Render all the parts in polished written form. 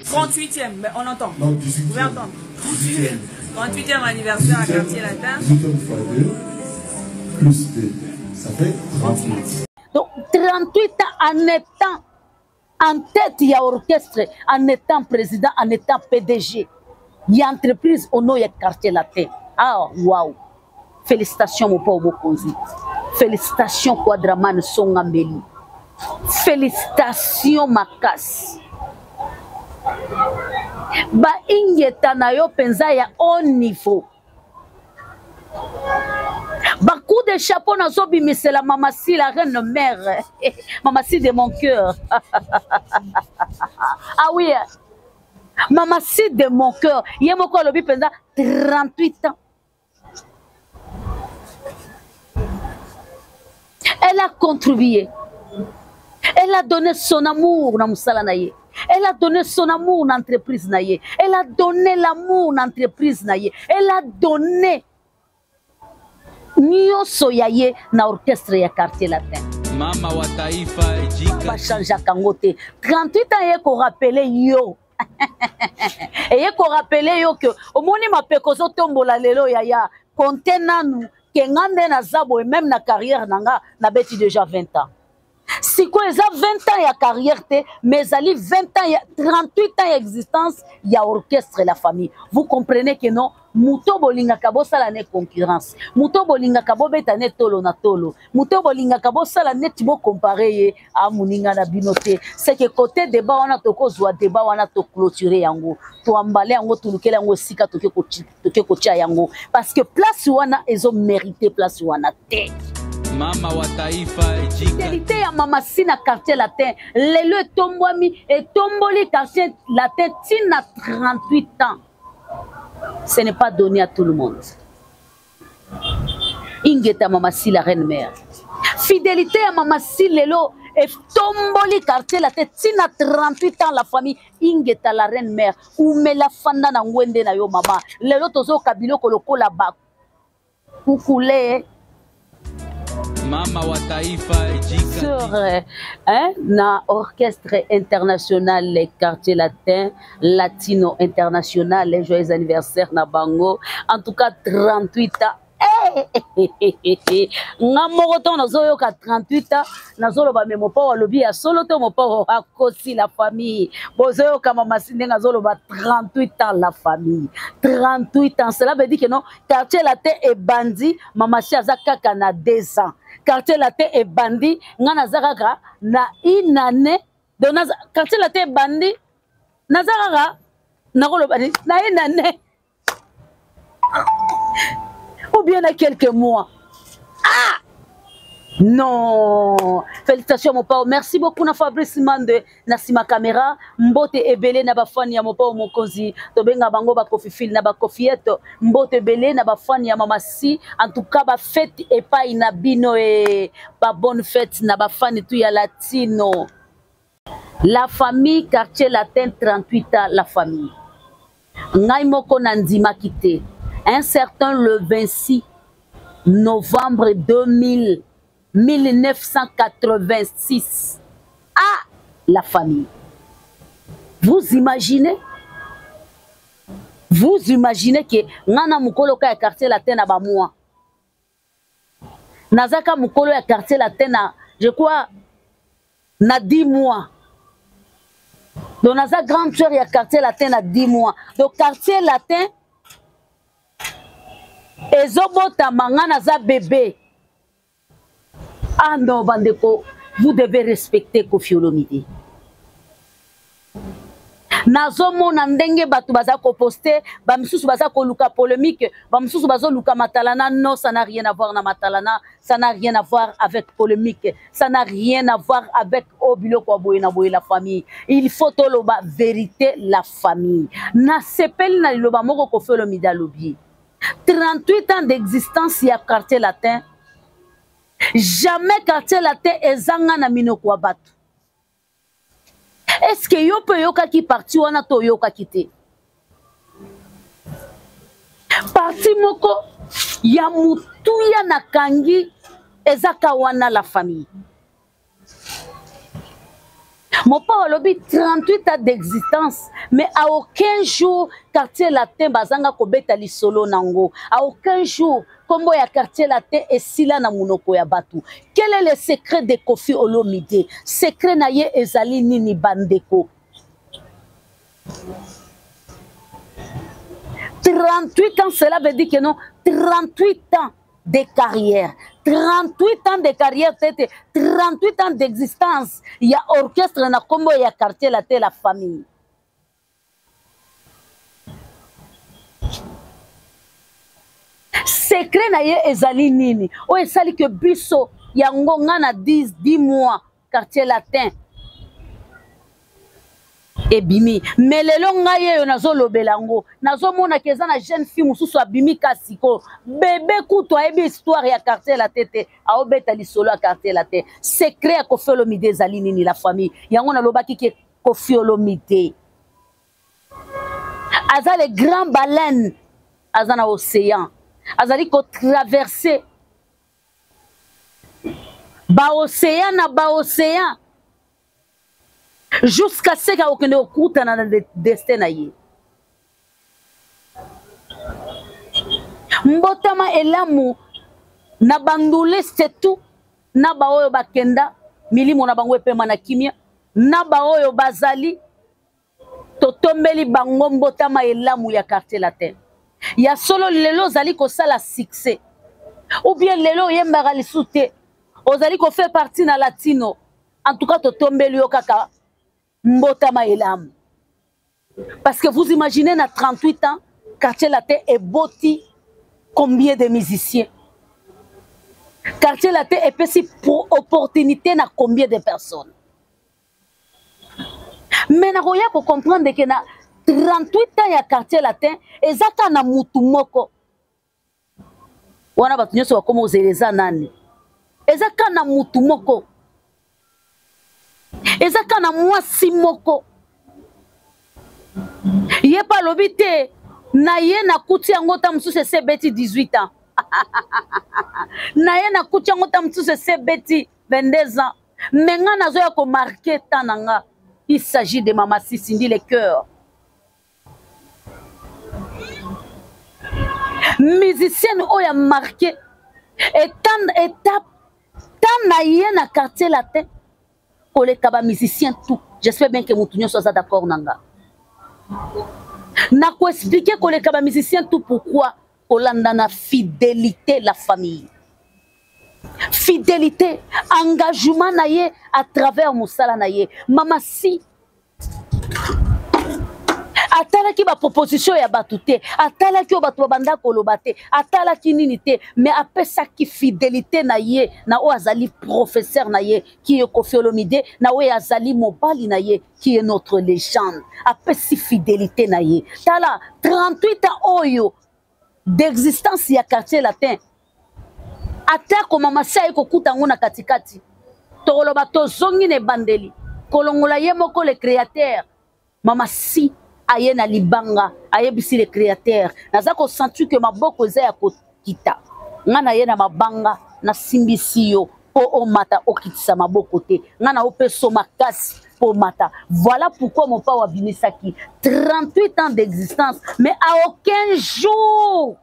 38e, mais on entend. Non, Vous 18e. pouvez entendre. 18e. 38e anniversaire à Quartier Latin. 18e fois 2 plus 2. Ça fait 38. Donc 38 ans en étant en tête ya orchestre, en étant président, en étant PDG ya entreprise au nom ya Quartier Latin. Ah, waouh. Félicitations Mopao Mokonzi. Félicitations Quadraman Songambeli. Félicitations Makas. Ba ingeta na yo penza ya haut niveau. Ba coup de chapeau nazobimisela Mama Si la reine mère. Mama Si de mon cœur. Ah oui. Mama Si de mon cœur. Ye moko alobi penza 38 ans. Elle a contribué. Elle a donné son amour na mosala na ye. Elle a donné son amour na entreprise na ye. Elle a donné l'amour na entreprise na ye. Elle a donné nyonso ya ye na orchestre ya Quartier Latin. Mama wa taifa ejika. Bachangeaka yango te. 38 ans ye korapele yo. Eye korapele yo ke omoni mapeko ozotombola lelo yaya. Konte nanu ke nga nde naza boye même na carrière na nga nabeti déjà 20 ans. Sikoyo eza 20 ans ya carrière te, mais ezali 20 ans ya 38 ans ya existence ya orchestre la famille. Vous comprenez que non, moto bolingaka bosala ne concurrence, moto bolingaka bobeta ne tolo na tolo, moto bolingaka bosala neti bocompare ye a moninga na bino te. C'est que côté débat wana tokozwa débat wana to clôturer yango, to emballer yango, tolukela yango esika toke toke kotia yango, parce que place wana ezo mériter place wana te. Mama wa taifa ejika. Fidélité ya Mama Si na Quartier Latin lelo etombwami, etomboli Quartier Latin tina 38 ans. Ce n'est pas donné à tout le monde. Ingeta Mama Si la reine mère. Fidélité ya Mama Si lelo etomboli Quartier Latin tina 38 ans la famille. Ingeta la reine mère. Umela fanda na ngwende na yo mama. Lelo tozoka biloko lokola ba kukule. Mama wa taifa ejika. Sur hein, na orchestre international Quartier Latin, Latino International, joyeux anniversaire na bango. En tout cas 38 ans. Hey! Nga moko to nazoyoka 38 ans, nazoloba me mopao alobi ya solo to mopao akosi la famille. Bozoyoka mama Si ndenge azoloba 38 ans la famille. 38 ans, cela veut dire que non, Quartier Latin est bandi, mama Si aza kaka na 2 ans. Quartier Latin est bandi, nga naza kaka na une année. Donc naza, Quartier Latin est bandi, naza kaka nakoloba ni, na une année. Ou bien na quelques mois. Ah! Non! Félicitations mon pao. Merci beaucoup na Fabrice Mande na sima caméra. Mbote ebele na bafani ya mopao mokonzi. Tobenga bango ba Kofi Fil na ba Kofiette. Mbote ebele na bafani ya Mama Si. En tout cas ba fête epai na bino e ba bonne fête na bafani tout ya Latino. La famille Quartier Latin 38 ans la famille. Ngai moko na ndimaki te. Un certain le 26 novembre 1986. Ah, la famille. Vous imaginez? Vous imaginez que ngana mukolo ka ya Quartier Latin na ba mois. Nazaka mukolo ya Quartier Latin na, je crois, na 10 mois. Donc, naza grande sœur ya Quartier Latin na 10 mois. Donc, Quartier Latin, ezobotama nga naza bébé. Ah non, bandeko, vous devez respecter Koffi Olomide. Nazomona ndenge bato baza koposte, ba misusu baza koluka polémique, ba misusu bazoluka matalana. Non, ça n'a rien à voir na matalana, ça n'a rien à voir avec polémique, ça n'a rien à voir avec oh biloko boye na boye la famille. Il faut toloba vérité la famille. Na sepeli na liloba moko Koffi Olomide alobi. 38 ans d'existence ya Quartier Latin. Jamais Quartier Latin ezanga na minoko ya bato. Est-ce que yo pe yokaki parti wana to yokaki te? Parti moko ya mutuya na kangi ezaka wana la famille. Mopao alobi 38 ans d'existence, mais à aucun jour Quartier Latin bazanga kobeta lisolo nango. À aucun jour kombo ya Quartier Latin esila na munoko ya batu. Quel est le secret de Koffi Olomide? Secret na ye ezali nini bandeko? 38 ans, cela veut dire que non, 38 ans de carrière. 38 ans de carrière, tete, 38 ans d'existence. Il y a orchestre na kombo ya Quartier Latin, la famille. Secret na ye ezali nini? Oyo esali que biso yango nga na 10 10 mois Quartier Latin ebimi, me lelo ngai yeyo nazolobela yango, nazomona ke eza na jeune fille mosusu abimi ka sikoyo bebe kutu ayebi histoire ya Quartier Latin te, aobeta lisolo ya Quartier Latin. Secret ya Koffi Olomide ezali nini la famille? Yango nalobaki ke Koffi Olomide aza le grand baleine, aza na océan, azali kotraverse baocéan na baocéan jusqu'à ce akokende kokutana na destin na ye. Mbotama elamu na banduliste tout, na baoyo bakenda milimo na bango epema na kimia, na baoyo bazali totombeli bango mbotama elamu ya Quartier Latin. Ya solo lelo ozali kosala succès ou bien lelo oyembaka lisusu te, ozali kofaire partie na latino, en tout cas totombeli yo kaka mbotama elamu. Parce que vous imaginez na 38 ans Quartier Latin eboti combien de musiciens? Quartier Latin epesi pour opportunité na combien de personnes? Mais nakoya ko comprendre que na 38 ans ya Quartier Latin eza kaka na mutu moko wana bato nyonso bakoma ozela eza nani? Eza kaka na mutu moko, eza kaka na mwasi moko. Ye pa alobi te na ye nakuti yango ta mosusu ese ebeti 18 ans na ye nakuti yango ta mosusu ese ebeti 22 ans, mais nga nazoya komarke temps na nga. Il s'agit de Mama Cindy le cœur, musicienne oyo a marqué étape tant na ye na Quartier Latin koleka ba musicien tout. J'espère bien que mutu nyonso aza d'accord na nga. Na koexpliquer koleka ba musicien tout pourquoi kolanda na fidélité la famille. Fidélité, engagement na ye à travers mosala na ye. Mama si atalaki ba proposition ya bato te, atalaki oyo bato babanda koloba te, atalaki nini te, mais apesaki fidélité na ye na oyo azali professeur na ye qui est Koffi Olomide, na oyo azali mobali na ye qui est notre légende. Apesi fidélité na ye. Tala 38 ans oyo d'existence ya Quartier Latin, atako mama si aye kokuta yango na katikati, tokoloba tozongi na ebandeli, kolongola ye moko le créateur. Mama si aye na libanga, ayebisi le créateur, naza kosentir que maboko eza ya kokita, nga na ye na mabanga nasimbisi yo mpo omata, okitisa maboko te, nga na opeso makasi mpo omata. Voilà pourquoi Mopao abimisaki 38 ans d'existence, mais à aucun jour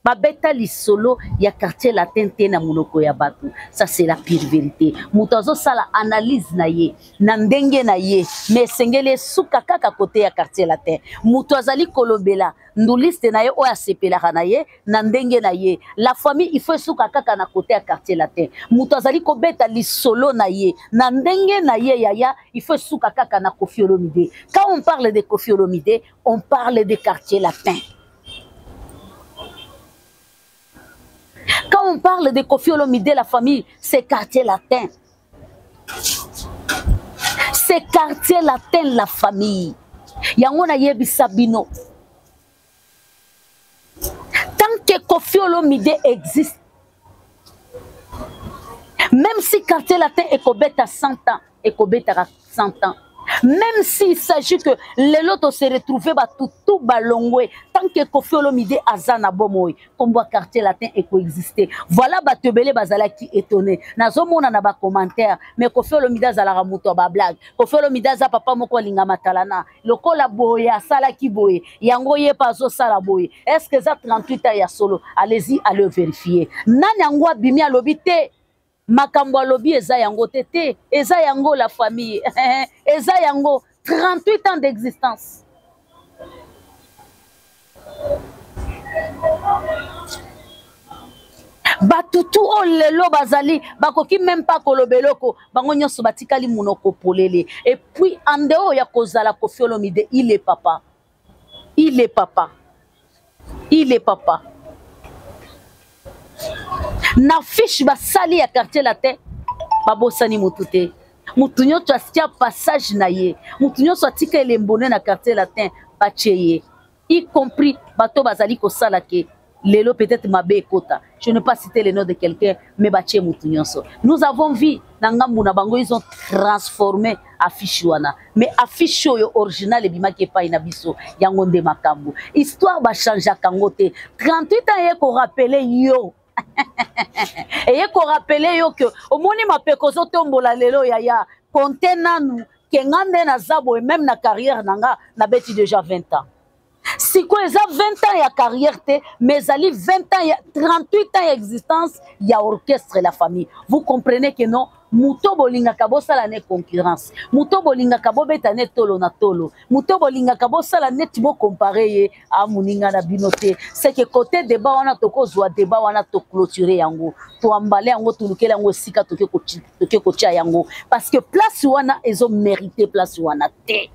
babeta lisolo ya Quartier Latin te na monoko ya bato. Ça c'est la pire vérité. Moto azosala analyse na ye na ndenge na ye, mais esengeli esuka kaka kote ya Quartier Latin. Moto azali kolobela nduliste na ye oyo asepelaka na ye na ndenge na ye. La famille, il faut esuka kaka na kote ya Quartier Latin. Moto azali kobeta lisolo na ye na ndenge na ye, yaya, il faut esuka kaka na Koffi Olomide. Quand on parle de Koffi Olomide, on parle de Quartier Latin. Quand on parle de Koffi Olomide, la famille, c'est Quartier Latin. C'est Quartier Latin, la famille. Yango na yebisa bino. Tant que Koffi Olomide existe, même si Quartier Latin ekobeta 100 ans, ekobetaka 100 ans. Même s'il s'agit que lelo to se retrouver bato tout balongwe, tant que Koffi Olomide aza na bomoi, kombo ya Quartier Latin ekoexiste. Voilà bato ebele bazalaki étonné. Nazomona na ba commentaire, mais Koffi Olomide azalaka moto ya ba blague. Koffi Olomide aza papa moko alinga matalana. Lokola boye asalaki boye, yango ye pe azosala boye. Est-ce que eza 38 ans ya solo? Allez-y, allez vérifier. Nani yango abimi alobi te? Makambo alobi eza yango te te, eza yango la famille. Eza yango 38 ans d'existence. Bato tu oyo lelo bazali bakoki même pas koloba eloko, bango nyonso batikali monoko polele. Et puis en dehors ya kozala Koffi Olomide, il est papa. Il est papa. Il est papa. Na fiche basali ya Quartier Latin babosani motu te. Motu nyonso atia passage na ye, motu nyonso atika elembo ne na Quartier Latin batie ye, y compris bato bazali kosala ke lelo peut-être mabe ekota. Je ne pas citer le nom de quelqu'un, mais batie motu nyonso. Nous avons vu na ngambu na bango, ils ont transformé affiche wana, mais affiche oyo original ebimaki epai na biso, yango nde makambo. Histoire ba changeaka yango te. 38 ans eye ko rappeler yo. Eye ko rappeler yo que omoni mapeko ozotombola lelo yaya, compte nanu ke nga nde naza boye, même na carrière na nga nabeti déjà 20 ans. Sikoyo eza 20 ans ya carrière te, mais ezali 20 ans ya 38 ans ya existence ya orchestre la famille. Vous comprenez que non, moto bolingaka bosala ne concurrence, moto bolingaka bobeta ne tolo na tolo, moto bolingaka bosala neti bocompare ye a moninga na bino te. C'est que côté débat wana tokozwa débat wana to clôturer yango, to emballer yango, tolukela yango esika toke kotia yango, parce que place wana ezo mériter place wana te.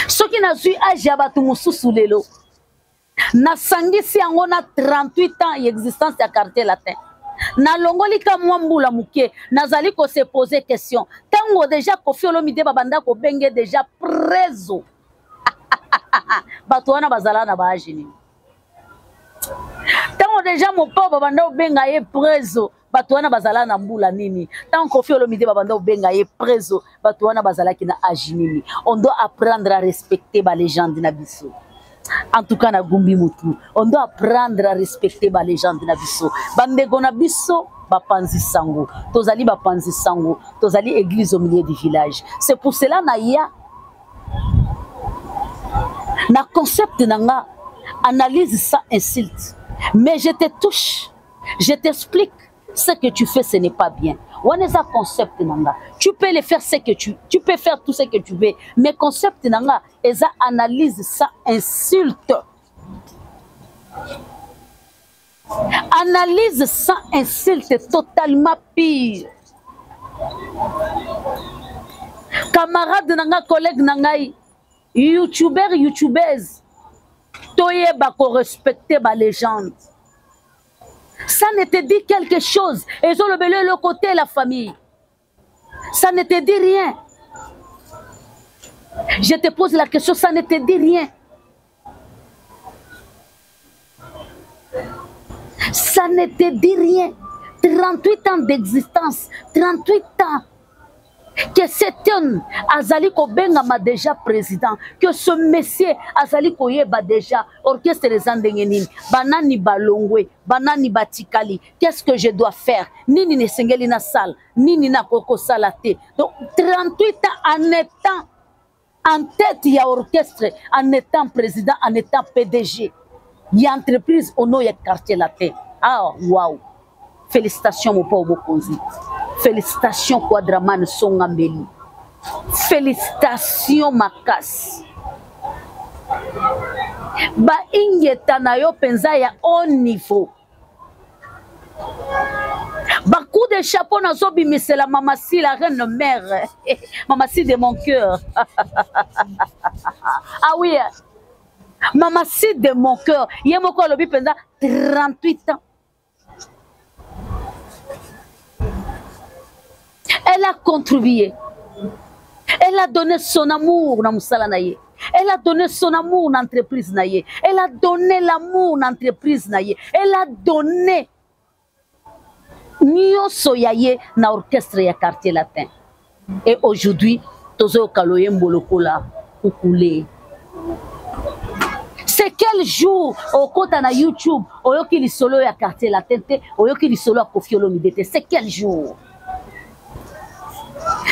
Soki nazwi age ya bato mosusu lelo nasangisi yango na 38 ans ya existence ya Quartier Latin, nalongoli ka mwa mbula moke, nazali ko se poser question. Tango déjà Koffi Olomide babanda kobenge déjà prezo, bato wana bazala na ba age nini? Tango déjà mopao babanda kobenga ye prezo, bato wana bazala na mbula nini? Tango Koffi Olomide babanda kobenga ye prezo, bato wana bazalaki na age nini? On doit apprendre à respecter ba légende na biso. En tout cas na gumbi mutu, on doit apprendre à respecter ba légende na biso. Bandeko na biso bapanzi sango, tozali bapanzi sango, tozali église au milieu du village. C'est pour cela na ya na concept na nga analyse sans insulte, mais je te touche, je t'explique ce que tu fais, ce n'est pas bien. Wana eza concept na nga. Tu peux le faire ce que tu, tu peux faire tout ce que tu veux, mais concept na nga eza analyse sans insulte. Analyse sans insulte, totalement pire. Camarade na nga, collègue na ngai, youtubeur, youtubeuse, toyeba ko respecter ba légende. Ça ne te dit quelque chose. Ezolobele le côté la famille. Ça ne te dit rien. Je te pose la question, ça ne te dit rien. Ça ne te dit rien. 38 ans d'existence, 38 ans que cet homme azali kobengama déjà président, que ce monsieur azali koyeba déjà orchestre eza ndenge nini, banani balongwe, banani batikali, qu'est-ce que je dois faire, nini nesengeli na sala, nini nakoki kosala te. Donc 38 ans en étant en tête ya orchestre, en étant président, en étant PDG ya entreprise au nom ya Quartier Latin. Ah waouh, félicitations mon pauvre Mokonzi, félicitations Quadraman Songambeli, félicitations Makas. Ba ingeta na yo penza ya haut niveau. Ba coup de chapeau nazo bimisela Mama Si, la reine mère. Mama Si de mon cœur. Ah oui, Mama Si de mon cœur. Ye moko alobi penza 38 ans. Elle a contribué. Elle a donné son amour na musala na ye. Elle a donné son amour na entreprise na ye. Elle a donné l'amour na entreprise na ye. Elle a donné. Nyonso ya ye na orchestre ya Quartier Latin. Et aujourd'hui, tozoyoka loyembo lokola Kukule. C'est quel jour okota na YouTube oyoki lisolo ya Quartier Latin te, oyoki lisolo ya Koffi Olomide te? C'est quel jour?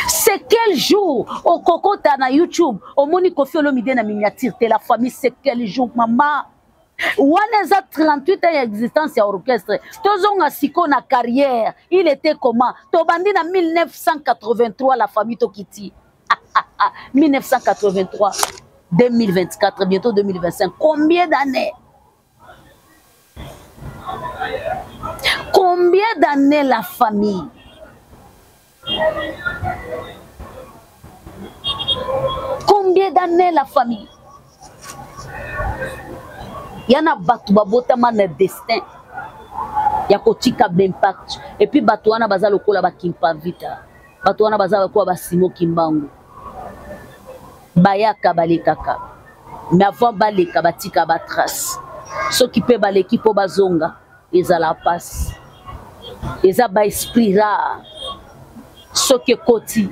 C'est quel jour okokota na YouTube omoni Koffi Olomide na miniature te? La famille, c'est quel jour mama? Wana eza 38 ans ya existence ya orchestre. Tozonga siko na carrière. Il était comment? Tobandi na 1983, la famille tokiti. 1983, 2024, bientôt 2025. Combien d'années? Combien d'années la famille? Combien d'années la famille? Yana batu babotama na destin ya kotika b'impact. Et puis batu wana baza lokola ba Kimpa Vita, batu wana baza lokola ba Simo Kimbangu, bayaka balekaka, mais avant baleka batika ba trace. Soki pe baleki po bazonga ezala pasi, eza ba esprit rare. Soki ekoti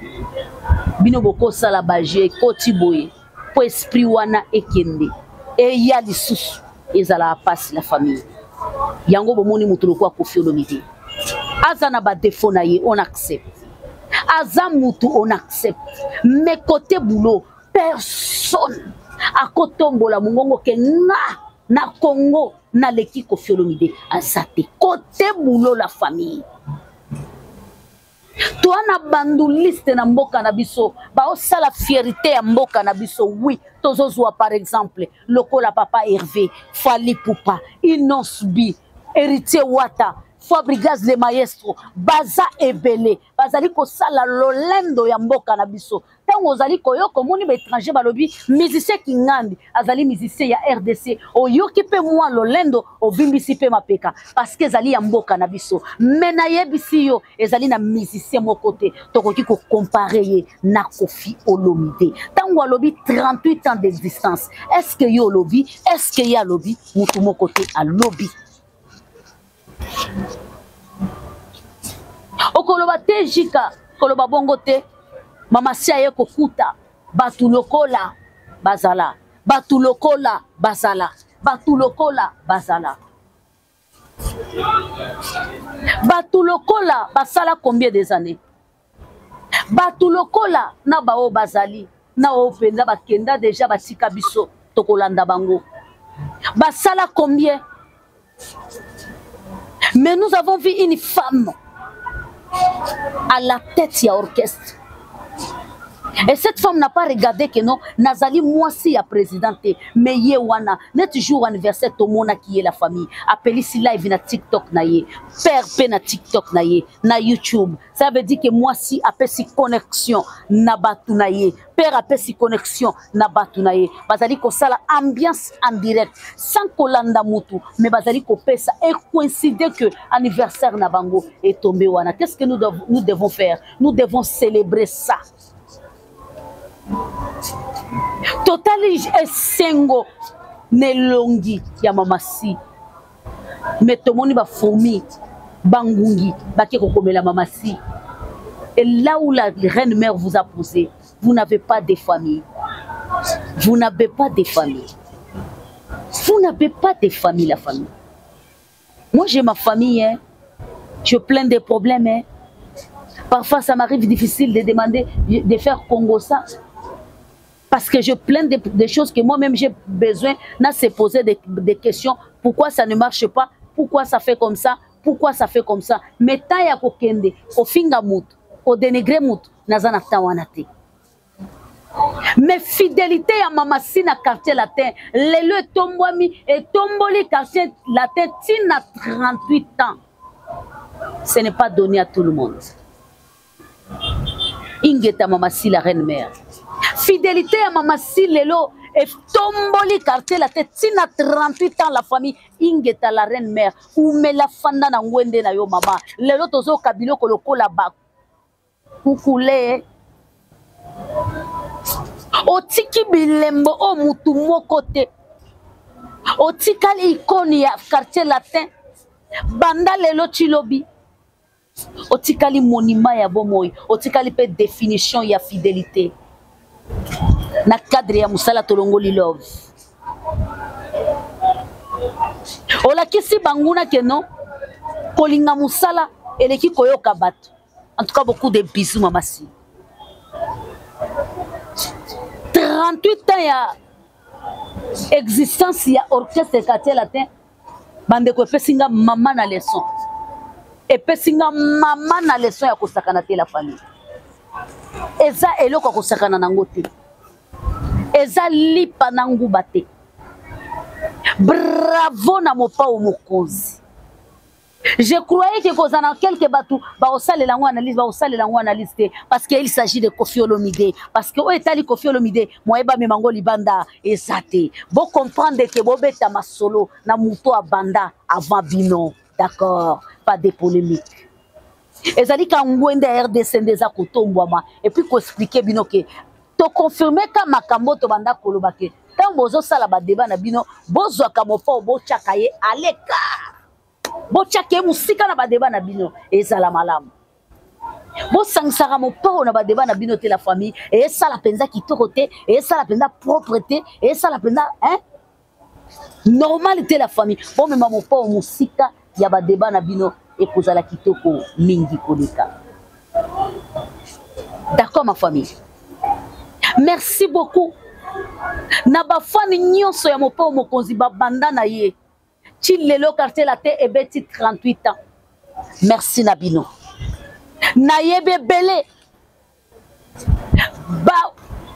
bino bokosala ba jeu, ekoti boye po esprit wana ekende eya lisusu, ezala pasi la famille. Yango bomoni moto lokola Koffi Olomide aza na ba défaut na ye, on accepte. Aza mutu, on accepte. Mais côté boulot, personne akotombola mongongo ke nga na Congo naleki Koffi Olomide, aza te. Côté boulot la famille, toi na banduliste na mboka na biso baosala fierté ya mboka na biso. Oui, tozozwa par exemple lokola papa Hervé, Fally Ipupa, Innoss'B, Héritier Wata, Fabregas le maestro, baza ebele bazali kosala lolendo ya mboka na biso. Ntango ozali koyoka omoni ba étranger balobi musicien Kingandi azali musicien ya RDC, oyoki pe mwa lolendo, ovimbisi pe mapeka parce que ezali ya mboka na biso. Mais nayebisi yo ezali na musicien moko te tokoki ko comparer ye na Koffi Olomide. Ntango alobi 38 ans d'existence, est-ce que yo olobi, est-ce que ye alobi? Mutu moko te alobi. Okoloba te jika, koloba bongo te. Mama si aye kokuta batu lokola bazala, batu lokola bazala, batu lokola bazala, batu lokola basala combien des années, batu lokola na bao bazali na oyo mpenza bakenda deja batika biso, tokolanda bango basala combien. Mais nous avons vu une femme à la tête ya orchestre. Et cette femme n'a pas regardé que non, Nazali mwasi ya présidente, mais ye wana, net jour anniversaire tomona qui est la famille, appelé si live na TikTok na ye, père pe na TikTok na ye, na YouTube. Ça veut dire que mwasi apesi connexion na batu na ye, père apesi connexion na batu na ye. Bazali kosala ambiance en direct sans kolanda mutu, mais bazali kopesa et coïncider que anniversaire na bango est tombé wana. Qu'est-ce que nous devons faire? Nous devons célébrer ça. Totali esengo nelongi ya mama si. Mais tomoni ba fourmis bangungi bake kokomela mama si. Et là où la reine mère vous a posé, vous n'avez pas de famille. Vous n'avez pas de famille. Vous n'avez pas de famille, la famille. Moi, j'ai ma famille, hein. Je plains des problèmes, hein. Parfois, ça m'arrive difficile de demander, de faire Congo ça. Parce que je plains des choses que moi-même j'ai besoin de se poser des questions. Pourquoi ça ne marche pas? Pourquoi ça fait comme ça? Pourquoi ça fait comme ça? Mais tant ya kokende, kofinga mutu, ko dénigrer mutu, naza na temps wana te. Mais fidélité ya mama si na quartier latin, lelo etombwami, etomboli quartier latin tina 38 ans. Ce n'est pas donné à tout le monde. Ingeta mama si la reine mère. Fidélité ya mama si lelo etomboli quartier latin tina 38 ans la famille. Ingeta la reine mère, umela fanda na ngwende na yo mama. Lelo tozoka biloko lokola ba kukule. Otiki bilembo o mutu moko te. Otikali icône ya quartier latin. Banda lelo chilobi. Otikali monument ya bomoi, otikali mpe définition ya fidélité. Na cadre ya mosala tolongoli love. Olakisi banguna ke non, kolinga mosala eleki koyoka bato. En tout cas, beaucoup de bisous, mama si. 38 ans ya existence ya orchestre Quartier Latin, bandeko epesi nga mama na leçon. Epesi nga mama na leçon ya kosakana te la famille. Eza eloko ya kosakana nango te. Eza lipa na nguba te. Bravo na mopao mokonzi. Je croyais que kozala na quelques bato bakosalela yango analyse, bakosalela yango analyse te, parce que il s'agit de Koffi Olomide, parce que oyo etali Koffi Olomide moye bamema yango libanda eza te. Bo comprendre que bobeta masolo na moto abanda avant bino, d'accord, pas de polémique. Ezali ka ngwende ya RDC nde eza kotombwama et puis koexpliquer bino ke toconfirme ka makambo tobanda koloba ke ntango bozosala ba débat na bino bozwaka mopao botyaka ye à l'écart, botyaka ye mosika na ba débat na bino, ezala malamu. Bosangisaka mopao na ba débat na bino te la famille, esala mpenza kitoko te, esala mpenza propre te, esala mpenza, hein? Normal te la famille. Bomema mopao mosika ya ba débat na bino, ekozala kitoko mingi koleka. D'accord ma famille. Merci beaucoup. Na ba fan nyonso ya mopao mokonzi babanda na ye. Ti lelo Quartier Latin ebeti 38 ans. Merci na bino. Nayebi ebele ba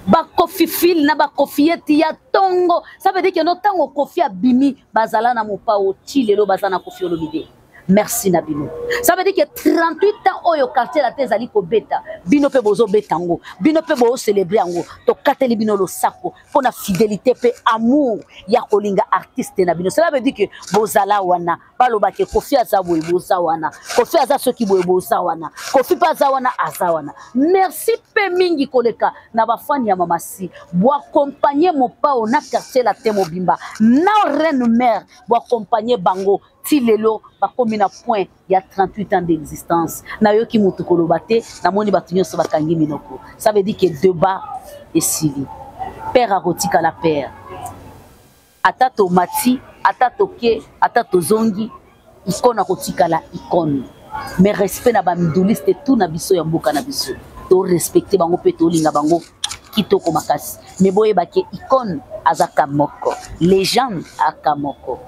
ba Koffi Phil na ba Koffi Yeti ya tongo. Ça veut dire que no tango Koffi abimi bazala na mopao ti lelo baza na Koffi Olomide. Merci na bino. Ça veut dire que 38 ans oyo Quartier Latin ezali kobeta, bino pe bozo beta ngo, bino pe bozo célébrer yango. Tokateli bino losako pour na fidélité pe amour ya kolinga artiste na bino. Cela veut dire que bozala wana, baloba ke Koffi aza boye boza wana, Koffi aza soki boye boza wana, Koffi pe aza wana aza wana. Merci pe mingi koleka na ba fan ya Mama Si. Bo accompagner mopao na Quartier Latin mobimba, na Reine Mère, bo accompagner bango ti lelo bakomi na point ya 38 ans d'existence. Nayoki mutu koloba te, namoni bato nyonso bakangi minoko. Ça veut dire que débat esili. Père akotikala père. Ata tomati, ata toke, ata tozongi, icône akotikala icône. Mais respect na ba minduliste tout na biso ya mboka na biso. To respecter bango pe tolinga bango kitoko makasi. Mais boyeba ke icône azaka moko, légende aka moko.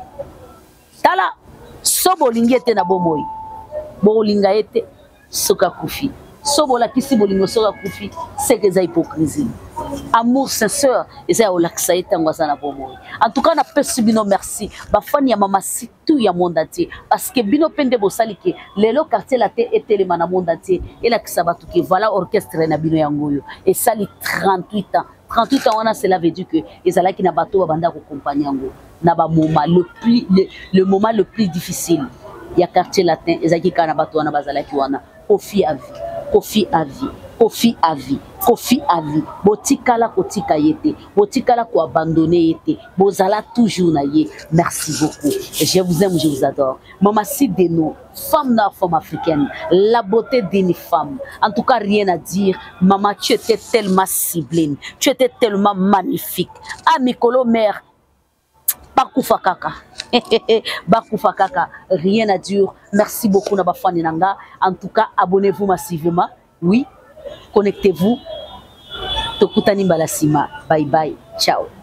Tala so bolingi ete na bomoi, bolinga ete soki akufi. So bolakisi bolingo soki akufi, c'est que eza hypocrisie. Amour sincère eza ya kolakisa ye ntango aza na bomoi. En tout cas napesi bino merci ba fani ya Mama Si tout ya monde entier, parce que bino pe nde bosali ke lelo Quartier Latin etelema na monde entier, elakisa bato ke voilà orchestre na bino yango oyo esali 38 ans. 38 ans wana, cela veut dire que ezalaki na bato babanda kokompagne yango na ba moment le plus, le, le moment le plus difficile ya Quartier Latin ezalaki kaka na bato wana bazalaki wana. Koffi à vie, Koffi à vie, Koffi à vie, Koffi à vie. Botikala kotika ye te, botikala ko abandonner ye te, bozala toujours na ye. Merci beaucoup, je vous aime, je vous adore. Mama Si Deno, femme noire, femme africaine, la beauté d'une femme. En tout cas, rien à dire. Maman, tu étais tellement sublime, tu étais tellement magnifique. Ah, Mikolo mère, bakufa kaka. Bakufa kaka, rien à dire. Merci beaucoup na bafani nanga. En tout cas, abonnez-vous massivement. Oui, connectez-vous. Tokutani mbala sima. Bye bye. Ciao.